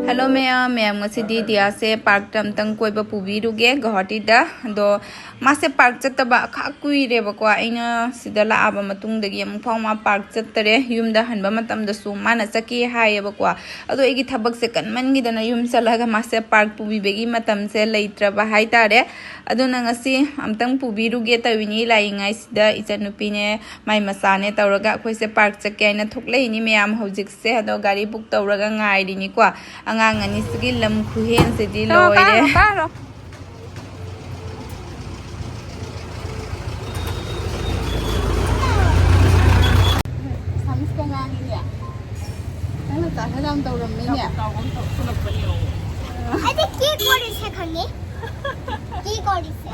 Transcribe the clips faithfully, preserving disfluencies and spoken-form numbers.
Hello ꯃꯌꯥꯝ, ꯃꯌꯥꯝ ꯉꯁꯤꯗꯤ ꯗꯤꯌꯥꯁꯦ ꯄꯥꯔꯛꯇ ꯑꯝꯇꯪ ꯀꯣꯏꯕ ꯄꯨꯕꯤꯔꯨꯒꯦ ꯒꯧꯍꯥꯇꯤꯗ꯫ ꯑꯗꯣ ꯃꯥꯁꯦ ꯄꯥꯔꯛ ꯆꯠꯇꯕ ꯈꯥ ꯀꯨꯏꯔꯦꯕꯀꯣ, ꯑꯩꯅ ꯁꯤꯗ ꯂꯥꯛꯑꯕ ꯃꯇꯨꯡꯗꯒꯤ ꯑꯃꯨꯛꯐꯥꯎ ꯃꯥ ꯄꯥꯔꯛ ꯆꯠꯇꯔꯦ꯫ ꯌꯨꯝꯗ ꯍꯟꯕ ꯃꯇꯝꯗꯁꯨ ꯃꯥꯅ ꯆꯠꯀꯦ ꯍꯥꯏꯌꯦꯕꯀꯣ, ꯑꯗꯣ ꯑꯩꯒꯤ ꯊꯕꯛꯁꯦ ꯀꯟꯃꯟꯈꯤꯗꯅ ꯌꯨꯝ ꯆꯠꯂꯒ ꯃꯥꯁꯦ ꯄꯥꯔꯛ ꯄꯨꯕꯤꯕꯒꯤ ꯃꯇꯝꯁꯦ ꯂꯩꯇ꯭ꯔꯕ ꯍꯥꯏꯇꯥꯔꯦ꯫ ꯑꯗꯨꯅ ꯉꯁꯤ ꯑꯝꯇꯪ ꯄꯨꯕꯤꯔꯨꯒꯦ ꯇꯧꯔꯤꯅꯤ꯫ ꯂꯥꯛꯏꯉꯩꯁꯤꯗ ꯏꯆꯟꯅꯨꯄꯤꯅꯦ ꯃꯥꯏ ꯃꯆꯥꯅꯦ ꯇꯧꯔꯒ ꯑꯩꯈꯣꯏꯁꯦ ꯄꯥꯔꯛ ꯆꯠꯀꯦ ꯍꯥꯏꯅ ꯊꯣꯛꯂꯛꯏꯅꯤ ꯃꯌꯥꯝ ꯍꯧꯖꯤꯛꯁꯦ꯫ ꯑꯗꯣ ꯒꯥꯔꯤ ꯕꯨꯛ ꯇꯧꯔꯒ ꯉꯥꯏꯔꯤꯅꯤꯀꯣ꯫ ꯑꯉꯥꯡ ꯑꯅꯤꯁꯤꯒꯤ ꯂꯝ ꯈꯨꯍꯦꯟꯁꯤꯗꯤ ꯂꯣꯏꯔꯦ꯫ ꯑꯁꯥꯃꯤꯁꯀ ꯉꯥꯡꯉꯤꯅꯦ꯫ ꯅꯪꯅ ꯆꯥꯛ ꯍꯦꯟꯖꯥꯡ ꯇꯧꯔꯝꯃꯤꯅꯦ꯫ ꯑꯩꯗꯤ ꯀꯦꯛ ꯑꯣꯏꯔꯤꯁꯦ ꯈꯪꯉꯤ꯫ ꯀꯦꯛ ꯑꯣꯏꯔꯤꯁꯦ꯫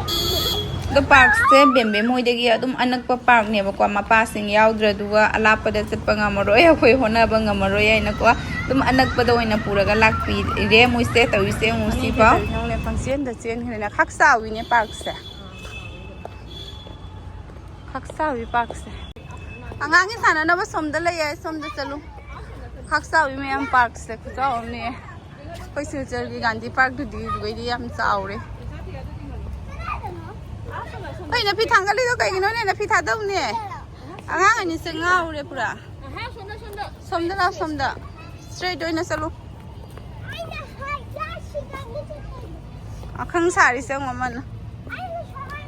ꯑꯗꯣ ꯄꯥꯔꯛꯁꯦ ꯕꯦꯝꯕꯦꯝ ꯍꯣꯏꯗꯒꯤ ꯑꯗꯨꯝ ꯑꯅꯛꯄ ꯄꯥꯔꯛꯅꯦꯕꯀꯣ꯫ ꯃꯄꯥꯁꯤꯡ ꯌꯥꯎꯗ꯭ꯔꯗꯨꯒ ꯑꯂꯥꯞꯄꯗ ꯆꯠꯄ ꯉꯝꯃꯔꯣꯏ, ꯑꯩꯈꯣꯏ ꯍꯣꯠꯅꯕ ꯉꯝꯃꯔꯣꯏ ꯍꯥꯏꯅꯀꯣ꯫ ꯑꯗꯨꯝ ꯑꯅꯛꯄꯗ ꯑꯣꯏꯅ ꯄꯨꯔꯒ ꯂꯥꯛꯄꯤꯔꯦ ꯃꯣꯏꯁꯦ꯫ ꯇꯧꯔꯤꯁꯦ ꯌꯦꯡꯉꯨ ꯁꯤꯐꯥꯎ꯫ ꯄꯪꯆꯦꯟꯗ ꯆꯦꯟꯈ꯭ꯔꯦꯅꯦ꯫ ꯈꯥꯛ ꯆꯥꯎꯋꯤꯅꯦ ꯄꯥꯔꯛꯁꯦ꯫ ꯈꯥꯛ ꯆꯥꯎꯋꯤ ꯄꯥꯔꯛꯁꯦ꯫ ꯑꯉꯥꯡꯒꯤ ꯁꯥꯟꯅꯅꯕ ꯁꯣꯝꯗ ꯂꯩꯌꯦ, ꯁꯣꯝꯗ ꯆꯠꯂꯨ꯫ ꯈꯥꯛ ꯆꯥꯎꯋꯤ ꯃꯌꯥꯝ ꯄꯥꯔꯛꯁꯦ, ꯈꯨꯆꯥꯎ ꯑꯃꯅꯦ꯫ ꯑꯩꯈꯣꯏ ꯁꯤꯜꯆꯔꯒꯤ ꯒꯥꯟꯙꯤ ꯄꯥꯔꯛꯇꯨꯗꯤ ꯑꯗꯨꯗꯩꯗꯤ ꯌꯥꯝ ꯆꯥꯎꯔꯦ꯫ ꯀꯩꯅꯣ ꯐꯤ ꯊꯥꯡꯒꯠꯂꯤꯗꯣ ꯀꯩꯒꯤꯅꯣꯅꯦ? ꯅꯐꯤ ꯊꯥꯗꯧꯅꯦ꯫ ꯑꯉꯥꯡ ꯑꯅꯤꯁꯦ ꯉꯥꯎꯔꯦ ꯄꯨꯔꯥ꯫ ꯁꯣꯝꯗ ꯂꯥꯎ, ꯁꯣꯝꯗ꯫ ꯏꯁꯇ꯭ꯔꯦꯠ ꯑꯣꯏꯅ ꯆꯠꯂꯨ꯫ ꯑꯈꯪ ꯁꯥꯔꯤꯁꯦ ꯌꯦꯡꯉꯣ ꯑꯃꯅ꯫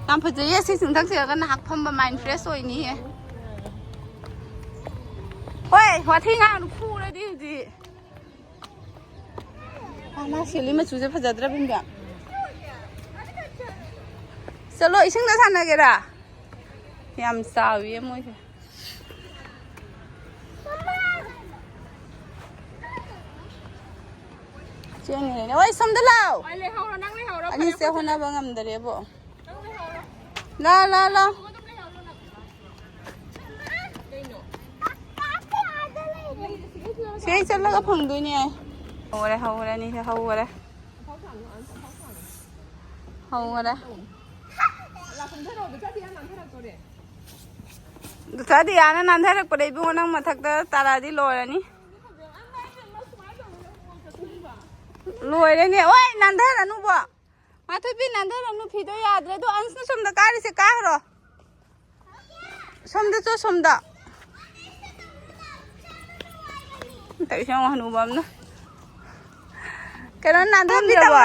ꯌꯥꯝ ꯐꯖꯩꯌꯦ ꯁꯤ ꯆꯤꯡꯊꯛꯁꯤꯗꯒ ꯅꯍꯥꯛ ꯐꯝꯕ, ꯃꯥꯏꯟ ꯐ꯭ꯔꯦꯁ ꯑꯣꯏꯅꯤꯌꯦ꯫ ꯍꯣꯏ, ꯋꯥꯊꯤ ꯉꯥꯡꯅꯨ, ꯐꯨꯔꯗꯤ ꯍꯧꯖꯤꯛ꯫ ꯃꯥ, ꯃꯥ ꯁꯦꯂꯤ ꯃꯆꯨꯁꯦ ꯐꯖꯗ꯭ꯔꯕꯅꯦ꯫ ꯆꯠꯂꯣ, ꯏꯁꯤꯡꯗ ꯁꯥꯟꯅꯒꯦꯔꯥ? ꯌꯥꯝ ꯆꯥꯎꯏꯌꯦ ꯃꯣꯏꯁꯦ꯫ ꯆꯦꯟꯈ꯭ꯔꯦꯅꯦ꯫ ꯍꯣꯏ, ꯁꯣꯝꯗ ꯂꯥꯛꯑꯣ꯫ ꯍꯣꯏ, ꯂꯩꯍꯧꯔꯣ, ꯅꯪ ꯂꯩꯍꯧꯔꯣ, ꯐꯔꯦ, ꯑꯅꯤꯁꯦ ꯐꯔꯦ꯫ ꯍꯣꯠꯅꯕ ꯉꯝꯗꯔꯦꯕꯣ꯫ ꯅꯪ ꯂꯩꯍꯧꯔꯣ꯫ ꯂꯥ, ꯂꯥ, ꯂꯥ꯫ ꯑꯗꯨꯝ ꯂꯩꯍꯧꯔꯣ ꯅꯪ꯫ ꯀꯩꯅꯣ? ꯁꯤ ꯍꯦꯛ ꯆꯠꯂꯒ ꯐꯪꯗꯣꯏꯅꯦ꯫ ꯍꯧꯔꯦ, ꯍꯧꯔꯦ, ꯑꯅꯤꯁꯦ ꯍꯧꯔꯦ꯫ ꯍꯧꯔꯦ꯫ ꯗꯨꯊꯥ ꯗꯤꯌꯥꯅ ꯅꯥꯟꯊꯔꯛꯄꯗ ꯏꯕꯨꯡꯉꯣ ꯅꯪ ꯃꯊꯛꯇ ꯇꯥꯔꯛꯑꯗꯤ ꯂꯣꯏꯔꯅꯤ꯫ ꯂꯣꯏꯔꯦꯅꯦ꯫ ꯑꯣꯏ, ꯅꯥꯟꯊꯔꯅꯨꯕꯣ꯫ ꯃꯥꯊꯣꯏꯕꯤ, ꯅꯥꯟꯊꯔꯅꯨ, ꯐꯤꯗꯣ ꯌꯥꯗ꯭ꯔꯦ꯫ ꯑꯗꯣ ꯑꯟꯁꯅ ꯁꯣꯝꯗ ꯀꯥꯔꯤꯁꯦ ꯀꯥꯈ꯭ꯔꯣ꯫ ꯁꯣꯝꯗ ꯆꯣ, ꯁꯣꯝꯗ꯫ ꯇꯧꯏꯁꯦ ꯌꯦꯡꯉꯣ, ꯍꯅꯨꯕ ꯑꯃꯅ꯫ ꯀꯩꯅꯣ, ꯅꯥꯟꯊꯍꯟꯕꯤꯔꯕꯣ?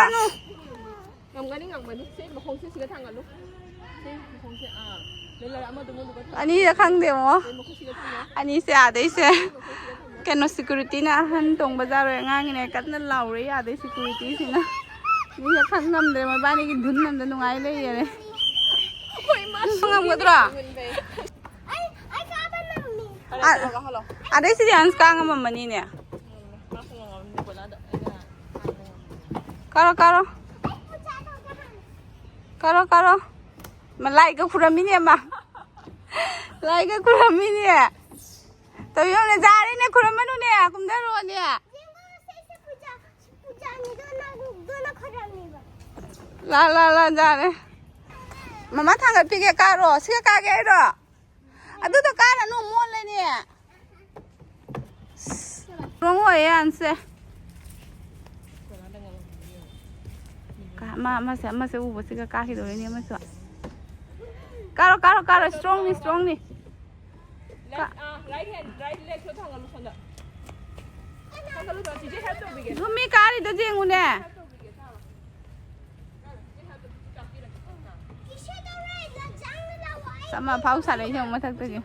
ꯉꯝꯒꯅꯤ, ꯉꯝꯒꯅꯤ꯫ ꯁꯤ ꯃꯈꯣꯡꯁꯦ ꯁꯤꯒ ꯊꯥꯡꯒꯠꯂꯨ꯫ ꯁꯤ ꯃꯈꯣꯡꯁꯦ, ꯑꯥ꯫ ꯂꯩ, ꯂꯩ, ꯑꯃꯗꯨ ꯃꯨꯟꯗꯨꯒ ꯊꯥꯡꯒꯠꯂꯨ꯫ ꯑꯅꯤꯗ ꯈꯪꯗꯦ, ꯃꯣ꯫ ꯁꯤ ꯃꯈꯣꯡ ꯁꯤꯒ ꯊꯝꯃꯣ꯫ ꯑꯅꯤꯁꯦ ꯑꯥꯗꯩꯁꯦ꯫ ꯁꯤ ꯃꯈꯣꯡ ꯁꯤꯒ ꯊꯝꯃꯣ꯫ ꯀꯩꯅꯣ, ꯁꯦꯀ꯭ꯌꯨꯔꯤꯇꯤꯅ ꯑꯍꯟ ꯇꯣꯡꯕ ꯌꯥꯔꯣꯏ, ꯑꯉꯥꯡꯒꯤꯅꯦ ꯀꯟꯅ ꯂꯥꯎꯔꯦ, ꯌꯥꯗꯦ ꯁꯦꯀ꯭ꯌꯨꯔꯤꯇꯤꯁꯤꯅ꯫ ꯃꯤꯁꯦ ꯈꯟ ꯉꯝꯗ꯭ꯔꯦ, ꯃꯣꯏꯕꯥꯅꯤꯒꯤ ꯙꯨꯟ ꯑꯝꯗ ꯅꯨꯡꯉꯥꯏ ꯂꯩꯌꯦꯅꯦ꯫ ꯑꯩꯈꯣꯏ ꯏꯃꯥ ꯉꯝꯒꯗ꯭ꯔꯣ? ꯑꯩ, ꯑꯩ ꯀꯥꯕ ꯉꯝꯃꯤ꯫ ꯑ-, ꯑꯗꯩ ꯁꯤꯗꯤ ꯑꯟꯁ ꯀꯥ ꯉꯝꯃꯝꯃꯅꯤꯅꯦ꯫ ꯀꯥꯔꯣ, ꯀꯥꯔꯣ꯫ ꯀꯥꯔꯣ, ꯀꯥꯔꯣ꯫ ꯃ-, ꯂꯥꯏꯒ ꯈꯨꯔꯝꯃꯤꯅꯦ ꯃꯥ꯫ ꯂꯥꯏꯒ ꯈꯨꯔꯝꯃꯤꯅꯦ꯫ ꯇꯧ ꯌꯦꯡꯉꯨꯅꯦ, ꯖꯥꯔꯦꯅꯦ, ꯈꯨꯔꯝꯃꯅꯨꯅꯦ, ꯀꯨꯝꯊꯔꯛꯑꯣꯅꯦ꯫ ꯂꯥ, ꯂꯥ, ꯂꯥ, ꯖꯥꯔꯦ꯫ ꯃꯃꯥ ꯊꯥꯡꯒꯠꯄꯤꯒꯦ, ꯀꯥꯔꯣ꯫ ꯁꯤꯒ ꯀꯥꯒꯦ ꯍꯥꯏꯔꯣ? ꯑꯗꯨꯗ ꯀꯥꯔꯅꯨ, ꯃꯣꯠꯂꯅꯤ꯫ ꯔꯣꯡ ꯑꯣꯏꯌꯦ ꯌꯥꯝꯁꯦ꯫ ꯀꯥ-, ꯃꯥ ꯑꯃꯁꯦ, ꯑꯃꯁꯦ ꯎꯕꯁꯤꯒ ꯀꯥꯈꯤꯗꯣꯔꯤꯅꯤ ꯑꯃꯁꯨ꯫ ꯀꯥꯔꯣ, ꯀꯥꯔꯣ, ꯀꯥꯔꯣ, strongꯅꯤ, strongꯅꯤ꯫ Left, ꯑꯥ, right hand, right legꯁꯨ ꯊꯥꯡꯒꯠꯂꯨ ꯁꯣꯝꯗ꯫ ꯊꯥꯡꯒꯠꯂꯨ, ꯆꯤꯆꯦ help ꯇꯧꯕꯤꯒꯦ꯫ ꯑꯗꯨ ꯃꯤ ꯀꯥꯔꯤꯗꯣ ꯌꯦꯡꯉꯨꯅꯦ꯫ ꯆꯥꯝꯃ ꯐꯥꯎ ꯁꯥꯟꯅꯩꯁꯦ ꯑꯃꯨꯛ ꯃꯊꯛꯇꯒꯤ꯫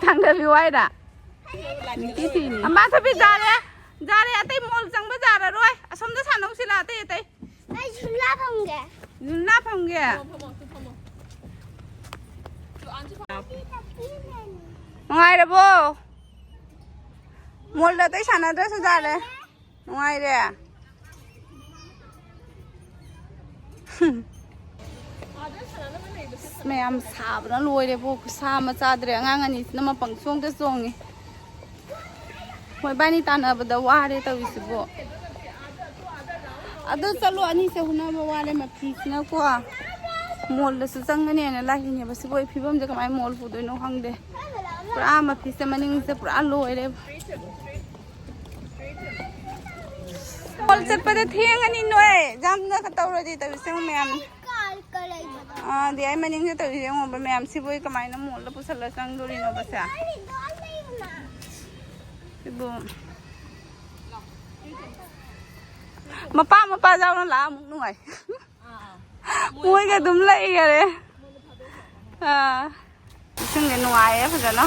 ꯊꯥꯡꯗꯕꯤ ꯋꯥꯏꯔ? ꯅꯤꯡꯀꯤ ꯊꯤꯅꯤ꯫ ꯑꯃ ꯊꯕꯤ ꯖꯥꯔꯦ꯫ ꯖꯥꯔꯦ, ꯑꯇꯩ ꯃꯣꯜ ꯆꯪꯕ ꯖꯥꯔꯔꯣꯏ꯫ ꯑꯁꯣꯝꯗ ꯁꯥꯟꯅꯧꯁꯤ ꯂꯥ, ꯑꯇꯩ, ꯑꯇꯩ꯫ ꯑꯩ ꯖꯨꯂꯥ ꯐꯝꯒꯦ꯫ ꯖꯨꯂꯥ ꯐꯝꯒꯦ? ꯐꯝꯃꯣ, ꯐꯝꯃꯣ, ꯇꯨ ꯐꯝꯃꯣ꯫ ꯇꯨ ꯑꯟꯁꯨ ꯐꯝꯃꯣ꯫ ꯅꯨꯡꯉꯥꯏꯔꯕꯣ? ꯃꯣꯜꯗ ꯑꯇꯩ ꯁꯥꯟꯅꯗ꯭ꯔꯁꯨ ꯖꯥꯔꯦ꯫ ꯅꯨꯡꯉꯥꯏꯔꯦ꯫ ꯑꯁ, ꯃꯌꯥꯝ ꯁꯥꯕꯅ ꯂꯣꯏꯔꯦꯕꯣ, ꯈꯨꯠꯁꯥ ꯑꯃ ꯆꯥꯗ꯭ꯔꯦ꯫ ꯑꯉꯥꯡ ꯑꯅꯤꯁꯤꯅ ꯃꯄꯪ ꯆꯣꯡꯗ ꯆꯣꯡꯉꯤ꯫ ꯃꯣꯏꯕꯥꯅꯤ ꯇꯥꯟꯅꯕꯗ ꯋꯥꯔꯦ ꯇꯧꯔꯤꯁꯤꯕꯣ꯫ ꯑꯗꯨ ꯆꯠꯂꯣ, ꯑꯅꯤꯁꯦ ꯍꯨꯟꯅꯕ ꯋꯥꯔꯦ ꯃꯐꯤꯁꯤꯅꯀꯣ꯫ ꯃꯣꯜꯗꯁꯨ ꯆꯪꯒꯅꯦꯅ ꯂꯥꯛꯏꯅꯦꯕ꯫ ꯁꯤꯕꯨ ꯑꯩ ꯐꯤꯕꯝꯁꯦ ꯀꯃꯥꯏꯅ ꯃꯣꯜ ꯄꯨꯗꯣꯏꯅꯣ ꯈꯪꯗꯦ꯫ ꯄꯨꯔꯥ ꯃꯐꯤꯁꯦ ꯃꯅꯤꯡꯁꯦ ꯄꯨꯔꯥ ꯂꯣꯏꯔꯦꯕ꯫ ꯃꯣꯜ ꯆꯠꯄꯗ ꯊꯦꯡꯉꯅꯤ ꯅꯣꯏ꯫ ꯌꯥꯝꯅ ꯇꯧꯔꯗꯤ ꯇꯧꯔꯤꯁꯦ ꯃꯌꯥꯝ꯫ ꯑꯥ, ꯑꯗꯩ ꯑꯩ ꯃꯅꯤꯡꯗ ꯇꯧꯔꯤꯁꯦ ꯌꯦꯡꯉꯣꯕ ꯃꯌꯥꯝ꯫ ꯁꯤꯕꯨ ꯑꯩ ꯀꯃꯥꯏꯅ ꯃꯣꯜꯗ ꯄꯨꯁꯜꯂ ꯆꯪꯗꯣꯔꯤꯅꯣꯕ ꯁꯦ? ꯁꯤꯕꯨ ꯃꯄꯥ ꯃꯄꯥ ꯌꯥꯎꯅ ꯂꯥꯛꯑ ꯑꯃꯨꯛ ꯅꯨꯡꯉꯥꯏ꯫ ꯃꯣꯏꯒ ꯑꯗꯨꯝ ꯂꯩꯈꯔꯦ꯫ ꯑꯥ꯫ ꯏꯁꯤꯡꯁꯦ ꯅꯨꯡꯉꯥꯏꯌꯦ ꯐꯖꯅ꯫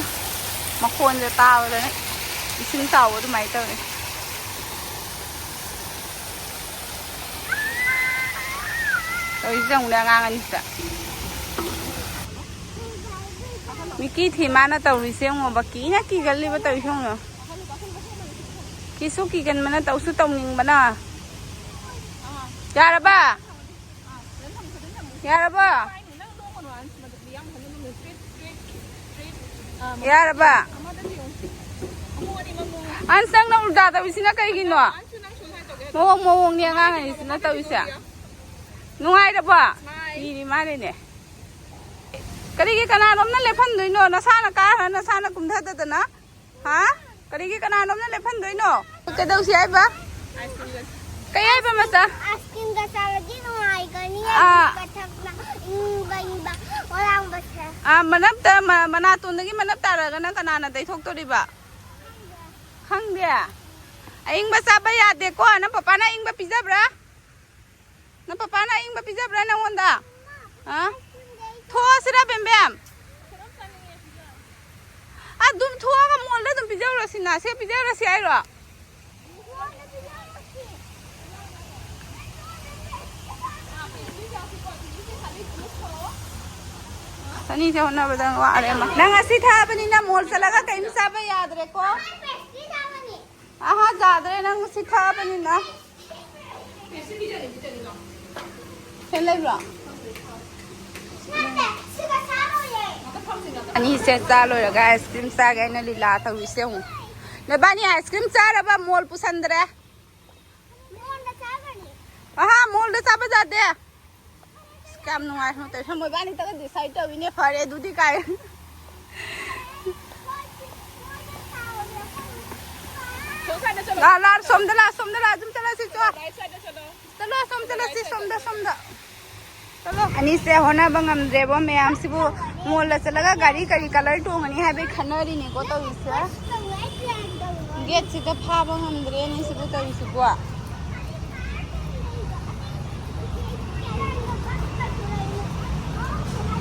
ꯃꯈꯣꯟꯁꯦ ꯇꯥꯕꯗꯅꯦ ꯏꯁꯤꯡ ꯆꯥꯎꯕ ꯑꯗꯨꯃꯥꯏꯅ ꯇꯧꯋꯦ꯫ ꯇꯧꯔꯤꯁꯦ ꯌꯦꯡꯉꯨꯅꯦ ꯑꯉꯥꯡ ꯑꯅꯤꯁꯤꯗ꯫ ꯃꯤꯀꯤ ꯊꯤ ꯃꯥꯅ ꯇꯧꯔꯤꯁꯦ ꯌꯦꯡꯉꯣꯕ꯫ ꯀꯤꯅ ꯀꯤꯒꯜꯂꯤꯕ ꯇꯧꯔꯤꯁꯦ ꯌꯦꯡꯉꯣ꯫ ꯀꯤꯁꯨ ꯀꯤꯒꯟꯕꯅ ꯇꯧꯁꯨ ꯇꯧꯅꯤꯡꯕꯅ꯫ ꯌꯥꯔꯕ? ꯌꯥꯔꯕ? ꯌꯥꯔꯕ? ꯑꯟꯁ, ꯅꯪꯅ ꯎꯜꯇꯥ ꯇꯧꯔꯤꯁꯤꯅ ꯀꯩꯒꯤꯅꯣ? ꯃꯑꯣꯡ ꯃꯑꯣꯡꯅꯤ ꯑꯉꯥꯡ ꯑꯅꯤꯁꯤꯅ ꯇꯧꯔꯤꯁꯦ꯫ ꯅꯨꯡꯉꯥꯏꯔꯕꯣ? ꯀꯤꯔꯤ ꯃꯥꯜꯂꯦꯅꯦ꯫ ꯀꯔꯤꯒꯤ ꯀꯅꯥꯅꯣꯝꯅ ꯂꯦꯞꯍꯟꯗꯣꯏꯅꯣ? ꯅꯁꯥꯅ ꯀꯥꯔ ꯅꯁꯥꯅ ꯀꯨꯝꯊꯗꯗꯅ? ꯍꯥ? ꯀꯔꯤꯒꯤ ꯀꯅꯥꯅꯣꯝꯅ ꯂꯦꯞꯍꯟꯗꯣꯏꯅꯣ? ꯀꯩꯗꯧꯁꯤ ꯍꯥꯏꯕ? ꯀꯩ ꯍꯥꯏꯕ ꯃꯆꯥ? ꯑꯥꯏꯁ ꯀ꯭ꯔꯤꯝꯒ ꯆꯥꯔꯗꯤ ꯅꯨꯡꯉꯥꯏꯒꯅꯤ꯫ ꯑꯥ꯫ ꯃꯊꯛꯅ ꯏꯪꯕ ꯏꯪꯕ ꯑꯣꯂꯥꯡꯕꯁꯦ꯫ ꯑꯥ, ꯃꯅꯞꯇ, ꯃ-, ꯃꯅꯥꯇꯣꯟꯗꯒꯤ ꯃꯅꯞ ꯇꯥꯔꯒꯅ ꯀꯅꯥꯅ ꯇꯩꯊꯣꯛꯇꯣꯔꯤꯕ? ꯈꯪꯗꯦ꯫ ꯑꯏꯪꯕ ꯆꯥꯕ ꯌꯥꯗꯦꯀꯣ꯫ ꯅꯪ ꯄꯄꯥꯅ ꯑꯏꯪꯕ ꯄꯤꯖꯕ꯭ꯔꯥ? ꯅꯪ ꯄꯄꯥꯅ ꯑꯏꯪꯕ ꯄꯤꯖꯕ꯭ꯔꯥ ꯅꯪꯉꯣꯟꯗ? ꯑ? ꯊꯣꯛꯑꯁꯤꯔ, ꯕꯦꯝꯕꯦꯝ? ꯑꯗꯨꯝ ꯊꯣꯛꯑꯒ ꯃꯣꯜꯗ ꯑꯗꯨꯝ ꯄꯤꯖꯔꯨꯔꯁꯤꯅ꯫ ꯁꯦ ꯄꯤꯖꯔꯨꯔꯁꯤ ꯍꯥꯏꯔꯣ? ꯑꯅꯤꯁꯦ ꯍꯣꯠꯅꯕꯗ ꯋꯥꯔꯦ ꯑꯃ꯫ ꯅꯪ ꯉꯁꯤ ꯊꯛꯑꯕꯅꯤꯅ ꯃꯣꯜ ꯆꯠꯂꯒ ꯀꯔꯤꯝ ꯆꯥꯕ ꯌꯥꯗ꯭ꯔꯦꯀꯣ? ꯑꯍꯥ, ꯌꯥꯗ꯭ꯔꯦ ꯅꯪ ꯉꯁꯤ ꯊꯛꯑꯕꯅꯤꯅ꯫ ꯐꯦꯟ ꯂꯩꯕ꯭ꯔꯣ? ꯑꯅꯤꯁꯦ ꯆꯥ ꯂꯣꯏꯔꯒ ꯑꯥꯏꯁ ꯀ꯭ꯔꯤꯝ ꯆꯥꯒꯦ ꯍꯥꯏꯅ ꯂꯤꯂꯥ ꯇꯧꯔꯤꯁꯦ ꯌꯦꯡꯉꯨ꯫ ꯅꯕꯥꯅꯤ ꯑꯥꯏꯁ ꯀ꯭ꯔꯤꯝ ꯆꯥꯔꯕ? ꯃꯣꯜ ꯄꯨꯁꯟꯗ꯭ꯔꯦ꯫ ꯑꯍꯥ, ꯃꯣꯜꯗ ꯆꯥꯕ ꯌꯥꯗꯦ꯫ ꯑꯁ, ꯀꯌꯥꯝ ꯅꯨꯡꯉꯥꯏ ꯇꯧꯏ꯫ ꯃꯣꯏꯕꯥꯅꯤ ꯇꯒ decide ꯇꯧꯏꯅꯦ꯫ ꯐꯔꯦ ꯑꯗꯨꯗꯤ ꯀꯥꯏ꯫ ꯂꯥ, ꯂꯥ, ꯁꯣꯝꯗ ꯂꯥ, ꯁꯣꯝꯗ ꯂꯥ, ꯑꯗꯨꯝ ꯆꯠꯂꯁꯤ, ꯆꯣ꯫ ꯆꯠꯂꯣ, ꯁꯣꯝ ꯆꯠꯂꯁꯤ, ꯁꯣꯝꯗ, ꯁꯣꯝꯗ꯫ ꯆꯠꯂꯣ꯫ ꯑꯅꯤꯁꯦ ꯍꯣꯠꯅꯕ ꯉꯝꯗ꯭ꯔꯦꯕꯣ ꯃꯌꯥꯝꯁꯤꯕꯨ꯫ ꯃꯣꯜꯗ ꯆꯠꯂꯒ ꯒꯥꯔꯤ ꯀꯔꯤ colour ꯇꯣꯡꯉꯅꯤ ꯍꯥꯏꯕꯩ ꯈꯟꯅꯔꯤꯅꯦꯀꯣ ꯇꯧꯔꯤꯁꯦ꯫ Gateꯁꯤꯗ ꯐꯥꯕ ꯉꯝꯗ꯭ꯔꯦ ꯑꯅꯤꯁꯤꯕꯨ ꯇꯧꯔꯤꯁꯤꯕꯣ꯫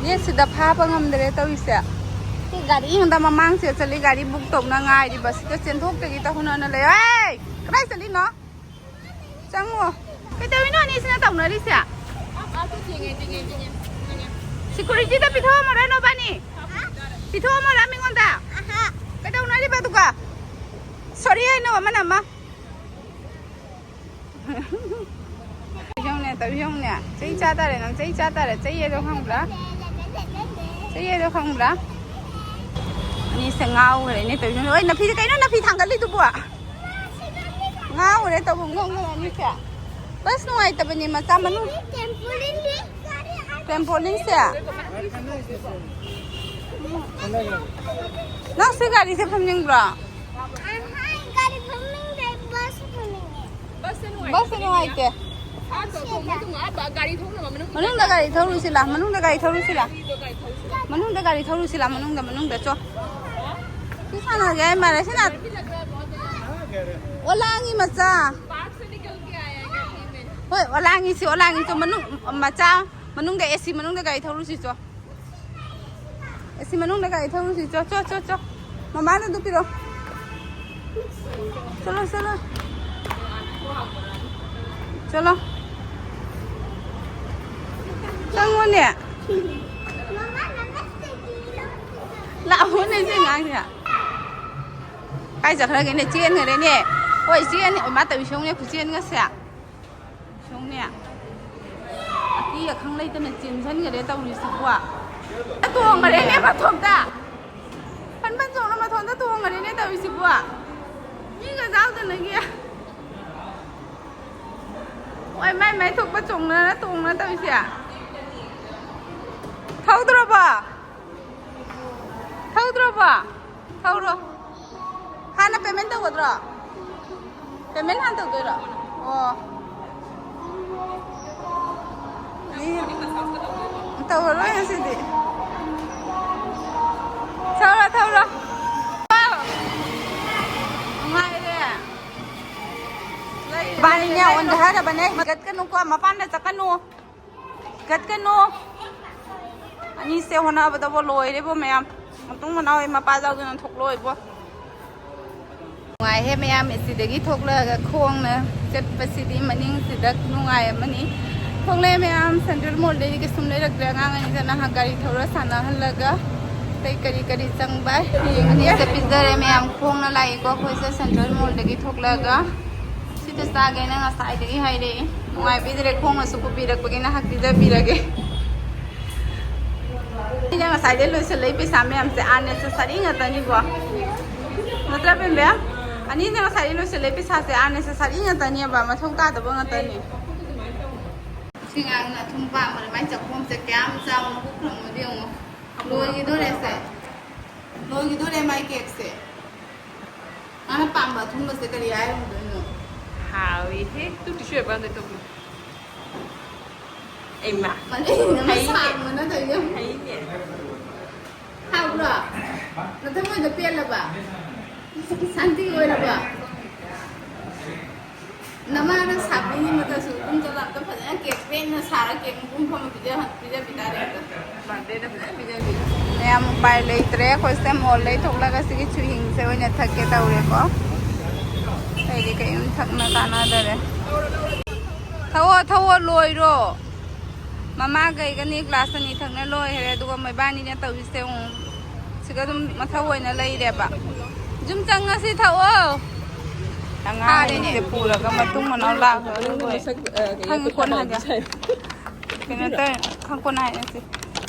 Gateꯁꯤꯗ ꯐꯥꯕ ꯉꯝꯗ꯭ꯔꯦ ꯇꯧꯔꯤꯁꯦ꯫ ꯁꯤ ꯒꯥꯔꯤ ꯍꯟꯗꯛ ꯃꯃꯥꯡꯁꯦ ꯆꯠꯂꯤ, ꯒꯥꯔꯤ book ꯇꯧꯅ ꯉꯥꯏꯔꯤꯕꯁꯤꯗ ꯆꯦꯟꯊꯣꯛꯇꯒꯤ ꯇꯧꯅꯅ ꯂꯩ꯫ ꯑꯦ! ꯀꯗꯥꯏ ꯆꯠꯂꯤꯅꯣ? ꯆꯪꯉꯣ꯫ ꯀꯩꯗꯧꯔꯤꯅꯣ ꯑꯅꯤꯁꯤꯅ ꯇꯧꯅꯔꯤꯁꯦ? Securityꯗ ꯄꯤꯊꯣꯛꯑꯝꯃꯣꯔꯥ ꯅꯣꯏꯕꯥꯅꯤ? ꯄꯤꯊꯣꯛꯑꯝꯃꯣꯔꯥ ꯃꯤꯉꯣꯟꯗ? ꯀꯩꯗꯧꯅꯔꯤꯕ ꯑꯗꯨꯒ? Sorry ꯍꯥꯏꯅꯧ ꯑꯃꯅ ꯑꯃ꯫ ꯇꯧꯕꯤꯌꯣꯡꯅꯦ, ꯇꯧꯕꯤꯌꯣꯡꯅꯦ꯫ ꯆꯩ ꯆꯥ ꯇꯥꯔꯦ ꯅꯪ, ꯆꯩ ꯆꯥ ꯇꯥꯔꯦ꯫ ꯆꯩ ꯑꯗꯣ ꯈꯪꯕ꯭ꯔꯥ? ꯆꯩ ꯑꯗꯣ ꯈꯪꯕ꯭ꯔꯥ? ꯑꯅꯤꯁꯦ ꯉꯥꯎꯈ꯭ꯔꯦꯅꯦ ꯇꯧꯕꯤꯌꯣꯡꯅꯦ꯫ ꯑꯣꯏ, ꯅꯐꯤꯁꯦ ꯀꯩꯅꯣ ꯅꯐꯤ ꯊꯥꯡꯒꯠꯂꯤꯗꯨꯕꯣ? ꯉꯥꯎꯈ꯭ꯔꯦ ꯇꯧꯕꯤꯌꯣꯡꯅꯦ ꯑꯅꯤꯁꯦ꯫ Bus ꯅꯨꯡꯉꯥꯏꯇꯕꯅꯦ ꯃꯆꯥ ꯃꯅꯨꯡ꯫ Trampolineꯁꯦ? ꯅꯪ ꯁꯤ ꯒꯥꯔꯤꯁꯦ ꯐꯝꯅꯤꯡꯕ꯭ꯔꯣ? ꯑꯍꯥ, ꯒꯥꯔꯤ ꯐꯝꯅꯤꯡꯗꯦ, bus ꯐꯝꯅꯤꯡꯉꯦ꯫ Busꯁꯦ ꯅꯨꯡꯉꯥꯏꯇꯦ꯫ ꯃꯅꯨꯡꯗ ꯒꯥꯔꯤ ꯊꯧꯔꯨꯁꯤ ꯂꯥ, ꯃꯅꯨꯡꯗ ꯒꯥꯔꯤ ꯊꯧꯔꯨꯁꯤ ꯂꯥ, ꯃꯅꯨꯡꯗ, ꯃꯅꯨꯡꯗ ꯒꯥꯔꯤ ꯊꯧꯔꯨꯁꯤ ꯂꯥ, ꯃꯅꯨꯡꯗ, ꯃꯅꯨꯡꯗ ꯆꯣ꯫ ꯁꯤ ꯁꯥꯟꯅꯒꯦ ꯍꯥꯏ ꯃꯥꯜꯂꯦ, ꯁꯤꯅ꯫ ꯑꯣꯂꯥꯡꯉꯤ ꯃꯆꯥ꯫ ꯍꯣꯏ, ꯑꯣꯂꯥꯡꯉꯤ ꯁꯤ, ꯑꯣꯂꯥꯡꯉꯤ ꯆꯣ, ꯃꯅꯨꯡ, ꯃꯆꯥ, ꯃꯅꯨꯡꯗ AC ꯃꯅꯨꯡꯗ ꯒꯥꯔꯤ ꯊꯧꯔꯨꯁꯤ ꯆꯣ꯫ AC ꯃꯅꯨꯡꯗ ꯒꯥꯔꯤ ꯊꯧꯔꯨꯁꯤ ꯆꯣ, ꯆꯣ, ꯆꯣ, ꯆꯣ꯫ ꯃꯃꯥꯅ ꯑꯗꯨ ꯄꯤꯔꯣ꯫ ꯆꯠꯂꯣ, ꯆꯠꯂꯣ꯫ ꯆꯠꯂꯣ꯫ ꯆꯪꯉꯣꯅꯦ꯫ ꯂꯥꯛꯑꯣꯅꯦ ꯁꯤ ꯑꯉꯥꯡꯁꯦ꯫ ꯀꯥꯏ ꯆꯠꯈ꯭ꯔꯒꯦꯅꯦ? ꯆꯦꯟꯈ꯭ꯔꯦꯅꯦ꯫ ꯍꯣꯏ, ꯆꯦꯟꯅꯤ꯫ ꯑꯣ, ꯃꯥ ꯇꯧꯏ ꯁꯣꯡꯅꯦ, ꯈꯨꯆꯦꯟꯒꯁꯦ꯫ ꯁꯣꯡꯅꯦ꯫ ꯑꯀꯤ ꯑꯈꯪ ꯂꯩꯇꯅ ꯆꯦꯟꯁꯤꯟꯈ꯭ꯔꯦ ꯇꯧꯔꯤꯁꯤꯕꯣ꯫ ꯇꯣꯡꯈ꯭ꯔꯦꯅꯦ ꯃꯊꯣꯝꯇ꯫ ꯐꯟ ꯐꯟ ꯆꯣꯡꯅ ꯃꯊꯣꯝꯇ ꯇꯣꯡꯈ꯭ꯔꯦꯅꯦ ꯇꯧꯔꯤꯁꯤꯕꯣ꯫ ꯃꯤꯒ ꯌꯥꯎꯗꯅꯒꯤ꯫ ꯍꯣꯏ, ꯃꯥꯏ ꯃꯥꯏ ꯊꯣꯛꯄ ꯆꯣꯡꯅꯔ ꯇꯣꯡꯅ ꯇꯧꯔꯤꯁꯦ꯫ ꯊꯧꯗ꯭ꯔꯣꯕ? ꯊꯧꯗ꯭ꯔꯣꯕ? ꯊꯧꯔꯣ꯫ ꯍꯥꯟꯅ ꯄꯦꯃꯦꯟ ꯇꯧꯒꯗ꯭ꯔꯣ? ꯄꯦꯃꯦꯟ ꯍꯥꯟꯅ ꯇꯧꯗꯣꯏꯔꯣ? ꯑꯣ꯫ ꯇꯧꯔꯔꯣꯏ ꯉꯁꯤꯗꯤ꯫ ꯊꯧꯔꯣ, ꯊꯧꯔꯣ꯫ ꯅꯨꯡꯉꯥꯏꯔꯦ꯫ ꯏꯕꯥꯅꯤꯅꯦ ꯑꯣꯟꯊꯔꯕꯅꯦ꯫ ꯍꯤꯒꯠꯀꯅꯨꯀꯣ, ꯃꯄꯥꯟꯗ ꯆꯠꯀꯅꯨ꯫ ꯍꯤꯒꯠꯀꯅꯨ꯫ ꯑꯅꯤꯁꯦ ꯍꯣꯠꯅꯕꯗꯕꯨ ꯂꯣꯏꯔꯦꯕꯣ ꯃꯌꯥꯝ꯫ ꯃꯇꯨꯡ ꯃꯅꯥꯎ ꯑꯩ ꯃꯄꯥ ꯌꯥꯎꯗꯅ ꯊꯣꯛꯂꯛꯑꯣꯏꯕꯣ꯫ ꯅꯨꯡꯉꯥꯏꯍꯦ ꯃꯌꯥꯝ, ꯑꯦꯁꯤꯗꯒꯤ ꯊꯣꯛꯂꯛꯑꯒ ꯈꯣꯡꯅ ꯆꯠꯄꯁꯤꯗꯤ ꯃꯅꯤꯡꯁꯤꯗ ꯅꯨꯡꯉꯥꯏ ꯑꯃꯅꯤ꯫ ꯊꯣꯛꯂꯛꯑꯦ ꯃꯌꯥꯝ, ꯁꯦꯟꯇ꯭ꯔꯦꯜ ꯃꯣꯜꯗꯒꯤ ꯀꯩꯁꯨꯝ ꯂꯩꯔꯛꯇ꯭ꯔꯦ꯫ ꯑꯉꯥꯡ ꯑꯅꯤꯗ ꯅꯍꯥꯟ ꯒꯥꯔꯤ ꯊꯧꯔ ꯁꯥꯟꯅꯍꯜꯂꯒ ꯑꯇꯩ ꯀꯔꯤ ꯀꯔꯤ ꯆꯪꯕ ꯌꯦꯡꯉꯦ꯫ ꯑꯅꯤꯁꯦ ꯄꯤꯖꯔꯦ ꯃꯌꯥꯝ, ꯈꯣꯡꯅ ꯂꯥꯛꯏꯀꯣ ꯑꯩꯈꯣꯏꯁꯦ ꯁꯦꯟꯇ꯭ꯔꯦꯜ ꯃꯣꯜꯗꯒꯤ ꯊꯣꯛꯂꯛꯑꯒ꯫ ꯁꯤꯗ ꯆꯥꯒꯦꯅ ꯉꯁꯥꯏꯗꯒꯤ ꯍꯥꯏꯔꯛꯏ꯫ ꯅꯨꯡꯉꯥꯏꯕꯤꯗ꯭ꯔꯦ, ꯈꯣꯡꯅꯁꯨ ꯄꯨꯕꯤꯔꯛꯄꯒꯤ ꯅꯍꯥꯛ ꯄꯤꯖꯕꯤꯔꯒꯦ꯫ ꯑꯩꯅ ꯉꯁꯥꯏꯗꯩ ꯂꯣꯏꯁꯤꯜꯂꯛꯏ ꯄꯩꯁꯥ ꯃꯌꯥꯝꯁꯦ ꯑꯥ ꯅꯦꯁꯦꯁꯔꯤ ꯉꯥꯛꯇꯅꯤꯀꯣ꯫ ꯅꯠꯇ꯭ꯔꯥ ꯕꯦꯝꯕꯦꯝ? ꯑꯅꯤꯅ ꯉꯁꯥꯏꯗꯩ ꯂꯣꯏꯁꯤꯜꯂꯛꯏ ꯄꯩꯁꯥꯁꯦ ꯑꯥ ꯅꯦꯁꯦꯁꯔꯤ ꯉꯥꯛꯇꯅꯦꯕ, ꯃꯊꯧ ꯇꯥꯗꯕ ꯉꯥꯛꯇꯅꯤ꯫ ꯁꯤ ꯑꯉꯥꯡꯅ ꯑꯊꯨꯝ ꯄꯥꯝꯕꯅꯦ, ꯃꯥꯏ ꯆꯥꯛꯈꯣꯝꯁꯦ ꯀꯌꯥꯝ ꯆꯥꯎꯅ ꯍꯨꯛꯈ꯭ꯔꯕꯅꯣꯗꯤ ꯌꯦꯡꯉꯣ꯫ ꯂꯣꯏꯈꯤꯗꯣꯔꯦꯁꯦ꯫ ꯂꯣꯏꯈꯤꯗꯣꯔꯦ ꯃꯥꯏ ꯀꯦꯛꯁꯦ꯫ ꯃꯥꯅ ꯄꯥꯝꯕ ꯑꯊꯨꯝꯕꯁꯦ ꯀꯔꯤ ꯍꯥꯏꯔꯝꯗꯣꯏꯅꯣ? ꯍꯥꯎꯋꯤꯍꯦ꯫ ꯇꯨ ꯇꯤꯁꯨ ꯄꯦꯄꯔ ꯑꯝꯇ ꯇꯧꯕꯤꯌꯨ꯫ ꯑꯩꯃ꯫ ꯃꯅꯤꯡꯗ ꯑꯃ ꯍꯩꯅꯦ꯫ ꯁꯥꯡꯕꯅ ꯇꯧꯔꯤꯁꯦ꯫ ꯍꯩꯅꯦ꯫ ꯍꯥꯎꯕ꯭ꯔꯣ? ꯅꯊꯃꯣꯏꯗꯣ ꯄꯦꯜꯂꯕ? ꯁꯥꯟꯇꯤ ꯑꯣꯏꯔꯕ? ꯅꯃꯥꯅ ꯁꯥꯕꯤꯅꯤ ꯃꯇꯁꯨ ꯑꯗꯨꯝ ꯆꯠꯂ ꯑꯝꯇ ꯐꯖꯅ ꯀꯦꯛ ꯄꯦꯟꯅ ꯁꯥꯔ ꯀꯦꯛ ꯃꯄꯨꯝ ꯐꯝꯃ ꯄꯤꯖ-, ꯄꯤꯖꯕꯤ ꯇꯥꯔꯦ ꯑꯝꯇ꯫ ꯕꯥꯔꯗꯦꯗ ꯐꯖꯅ ꯄꯤꯖꯕꯤ꯫ ꯃꯌꯥꯝ ꯎꯄꯥꯏ ꯂꯩꯇ꯭ꯔꯦ, ꯑꯩꯈꯣꯏꯁꯦ ꯃꯣꯜꯗꯩ ꯊꯣꯛꯂꯒ ꯁꯤꯒꯤ ꯆꯨꯍꯤꯡꯁꯦ ꯑꯣꯏꯅ ꯊꯛꯀꯦ ꯇꯧꯔꯦꯀꯣ꯫ ꯑꯩꯗꯤ ꯀꯩꯝ ꯊꯛꯅ ꯀꯥꯟꯅꯗꯔꯦ꯫ ꯊꯛꯑꯣ, ꯊꯛꯑꯣ, ꯂꯣꯏꯔꯣ꯫ ꯃꯃꯥꯒ ꯑꯩꯒꯅꯤ ꯒ꯭ꯂꯥꯁ ꯑꯅꯤ ꯊꯛꯅ ꯂꯣꯏꯈ꯭ꯔꯦ, ꯑꯗꯨꯒ ꯃꯣꯏꯕꯥꯅꯤꯅ ꯇꯧꯔꯤꯁꯦ ꯑꯃꯨꯛ ꯁꯤꯒ ꯑꯗꯨꯝ ꯃꯊꯧ ꯑꯣꯏꯅ ꯂꯩꯔꯦꯕ꯫ ꯌꯨꯝ ꯆꯪꯉꯁꯤ ꯊꯛꯑꯣ꯫ ꯑꯉꯥꯡꯁꯤꯡꯁꯦ ꯄꯨꯔꯒ ꯃꯇꯨꯡ ꯃꯅꯥꯎ ꯂꯥꯛꯄ ꯑꯗꯨꯕꯨ ꯈꯪꯉꯤ ꯀꯣꯟꯅ ꯍꯥꯏꯒꯦ꯫ ꯀꯩꯅꯣ ꯇꯧꯔꯦ, ꯈꯪ ꯀꯣꯟꯅ ꯍꯥꯏꯔꯁꯤ꯫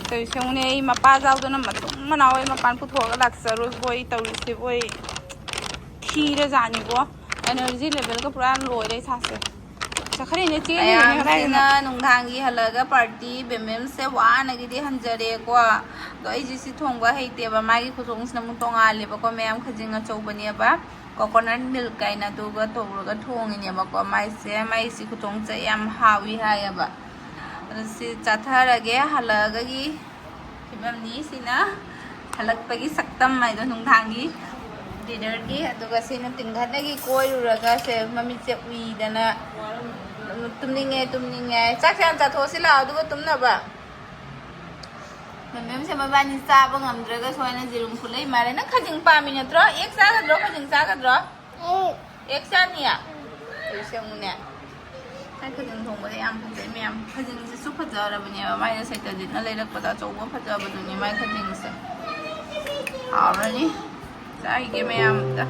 ꯇꯧꯔꯤꯁꯦ ꯌꯦꯡꯉꯨꯅꯦ, ꯑꯩ ꯃꯄꯥ ꯌꯥꯎꯗꯅ ꯃꯇꯨꯡ ꯃꯅꯥꯎ ꯑꯩ ꯃꯄꯥꯟ ꯄꯨꯊꯣꯛꯑꯒ ꯂꯥꯛꯆꯔꯣꯏꯕꯣ, ꯑꯩ ꯇꯧꯔꯤꯁꯤꯕꯣ, ꯑꯩ ꯊꯤꯔꯖꯥꯠꯅꯤꯕꯣ꯫ Energy levelꯒ ꯄꯨꯔꯥ ꯂꯣꯏꯔꯦ ꯏꯁꯥꯁꯦ꯫ ꯆꯠꯈ꯭ꯔꯦꯅꯦ, ꯆꯦꯟꯈ꯭ꯔꯦꯅꯦ ꯃꯌꯥꯝꯁꯤꯅ ꯀꯗꯥꯏꯗꯅꯣ? ꯅꯨꯡꯗꯥꯡꯒꯤ ꯍꯜꯂꯛꯑꯒ ꯄꯥꯔꯇꯤ ꯕꯦꯝꯕꯦꯝꯁꯦ ꯋꯥꯅꯒꯤꯗꯤ ꯍꯟꯖꯔꯦꯀꯣ꯫ ꯑꯗꯣ ꯑꯩꯁꯦ ꯁꯤ ꯊꯣꯡꯕ ꯍꯩꯇꯦꯕ, ꯃꯥꯒꯤ ꯈꯨꯊꯣꯡꯁꯤꯅ ꯑꯃꯨꯛ ꯇꯣꯡꯉꯥꯜꯂꯦꯕꯀꯣ꯫ ꯃꯌꯥꯝ ꯈꯖꯤꯡ ꯑꯆꯧꯕꯅꯦꯕ, ꯀꯣꯀꯣꯅꯠ ꯃꯤꯜꯛ ꯀꯥꯏꯅ ꯑꯗꯨꯒ ꯇꯧꯔꯒ ꯊꯣꯡꯉꯤꯅꯦꯕꯀꯣ꯫ ꯃꯥꯏꯁꯦ, ꯃꯥꯏꯁꯤ ꯈꯨꯊꯣꯡꯁꯦ ꯌꯥꯝ ꯍꯥꯎꯏ ꯍꯥꯏꯌꯦꯕ꯫ ꯑꯗꯣ ꯁꯤ ꯆꯥꯊꯔꯒꯦ, ꯍꯜꯂꯛꯑꯒꯒꯤ ꯐꯤꯕꯝꯅꯤ ꯁꯤꯅ꯫ ꯍꯜꯂꯛꯄꯒꯤ ꯁꯛꯇꯝ ꯍꯥꯏꯗꯣ, ꯅꯨꯡꯗꯥꯡꯒꯤ ꯗꯤꯅꯔꯒꯤ꯫ ꯑꯗꯨꯒ ꯁꯤꯅ ꯇꯤꯡꯈꯠꯅꯒꯤ ꯀꯣꯏꯔꯨꯔꯒ ꯁꯦ ꯃꯃꯤꯠꯁꯦ ꯎꯏꯗꯅ ꯇꯨꯝꯅꯤꯡꯉꯦ, ꯇꯨꯝꯅꯤꯡꯉꯦ꯫ ꯆꯥꯛꯁꯦ ꯍꯥꯟꯅ ꯆꯥꯊꯣꯛꯑꯁꯤ ꯂꯥꯛꯑꯣ, ꯑꯗꯨꯒ ꯇꯨꯝꯅꯕ꯫ ꯃꯦꯝꯁꯦ ꯃꯕꯥꯅꯤ ꯆꯥꯕ ꯉꯝꯗ꯭ꯔꯒ ꯁꯨꯃꯥꯏꯅ ꯖꯤꯔꯨꯝ ꯐꯨꯠꯂꯛꯏ ꯃꯥꯜꯂꯦ꯫ ꯅꯪ ꯈꯖꯤꯡ ꯄꯥꯝꯃꯤ ꯅꯠꯇ꯭ꯔꯣ? ꯑꯦꯛ ꯆꯥꯒꯗ꯭ꯔꯣ? ꯈꯖꯤꯡ ꯆꯥꯒꯗ꯭ꯔꯣ? ꯑꯦꯛ ꯆꯥꯅꯤꯌꯦ? ꯑꯩꯁꯦ ꯑꯃꯨꯛꯅꯦ꯫ ꯑꯩ ꯈꯖꯤꯡ ꯊꯣꯡꯕꯁꯦ ꯌꯥꯝ ꯐꯖꯩ ꯃꯌꯥꯝ꯫ ꯈꯖꯤꯡꯁꯤꯁꯨ ꯐꯖꯔꯕꯅꯦꯕ꯫ ꯃꯥꯏꯗ ꯁꯩꯇꯖꯤꯠꯅ ꯂꯩꯔꯛꯄꯗ ꯑꯆꯧꯕ ꯐꯖꯕꯗꯨꯅꯤ ꯃꯥꯏ ꯈꯖꯤꯡꯁꯦ꯫ ꯍꯥꯎꯔꯅꯤ꯫ ꯆꯥꯏꯒꯦ ꯃꯌꯥꯝ ꯑꯝꯇ꯫